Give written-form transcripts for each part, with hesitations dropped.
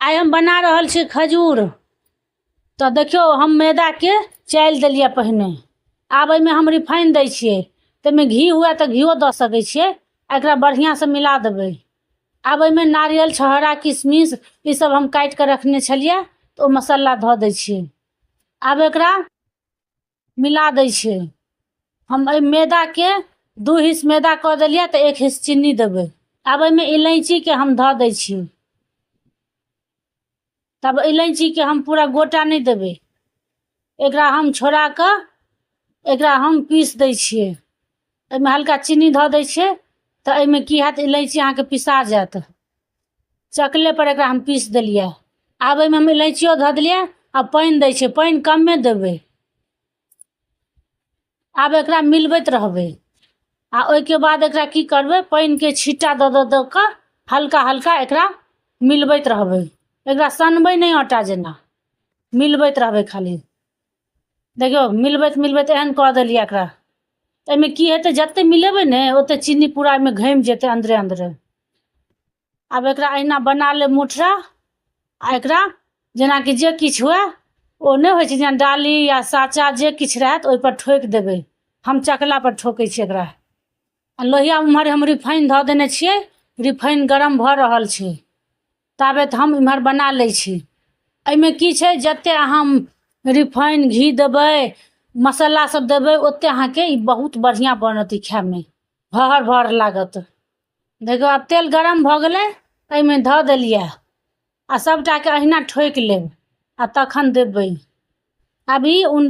आइ हम बना रहल छी खजूर। तऽ देखियौ, हम मैदाके चालि देलियै पहिने। आब एहिमे हम रिफाइन दै छियै, ताहिमे घी हुए तऽ घिओ दऽ सकै छियै। एकरा बढ़िआँसँ मिला देबै। आब एहिमे नारियल, छहोरा, किशमिश ईसब हम काटिकऽ रखने छलियै, तऽ ओ मसाला धऽ दै छियै। आब एकरा मिला दै छियै। हम एहि मैदाके 2 हिस्स मैदा कऽ देलियै, तऽ 1 हिस्स चीनी देबै। आब एहिमे इलायचीके हम धऽ दै छियै। तब इलायचीके हम पूरा गोटा नहि देबै, एकरा हम छोड़ा कऽ एकरा हम पीस दै छियै। एहिमे हल्का चीनी धऽ दै छियै, तऽ एहिमे की हैत, इलायची अहाँके पिसा जायत। चकले पर एकरा हम पीस देलियै। आब एहिमे हम इलायचियो धऽ देलियै आ पानि दै छियै। पानि कमे देबै। आब एकरा मिलबैत रहबै आ ओहिके बाद एकरा की करबै, पानिके छींटा दऽ दऽ दऽ कऽ हल्का हल्का एकरा मिलबैत रहबै। एकरा सनबै नहि, आटा जेना मिलबैत रहबै खाली। देखियौ, मिलबैत मिलबैत एहन कऽ देलियै एकरा। एहिमे की हेतै, जतेक मिलेबै ने, ओतेक चीनी पूरा एहिमे घमि जेतै अन्दरे अन्दरे। आब एकरा अहिना बना लेब मुठरा आ एकरा जेनाकि जे किछु हुए, ओ नहि होइ छै, जेना डाली या साँचा, जे किछु रहत, ओहिपर ठोकि देबै। हम चकलापर ठोकै छियै एकरा। आ लोहिया उम्हर हम रिफाइन धऽ देने छियै, रिफाइन गरम भऽ रहल छै, ताबत हम इम्हर बना लै छी। एहिमे की छै, जतेक अहाँ रिफाइन घी देबै, मसाला सब देबै, ओतेक अहाँके ई बहुत बढ़िआँ बनत। ई खायमे भहर भहर लागत। देखियौ, आब तेल गरम भऽ गेलै, एहिमे धऽ देलियै आ सभटाके अहिना ठोकि लेब आ तखन देबै। आब ई उन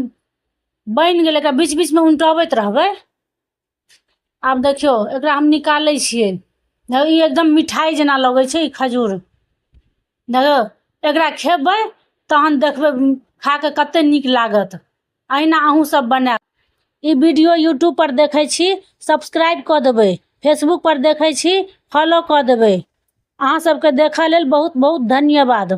बनि गेलै। एकरा बीच बीचमे उनटबैत रहबै। आब देखियौ, एकरा हम निकालै छियै। ई एकदम मिठाइ जेना लगै छै ई खजूर। देखियौ, एकरा खेबै तहन देखबै खा कऽ कते नीक लागत। अहिना अहूँ सब बनायब। ई वीडियो यूट्यूब पर देखै छी, सब्सक्राइब कऽ देबै। फेसबुक पर देखै छी, फॉलो कऽ देबै। अहाँ सबके देखऽ लेल बहुत बहुत धन्यवाद।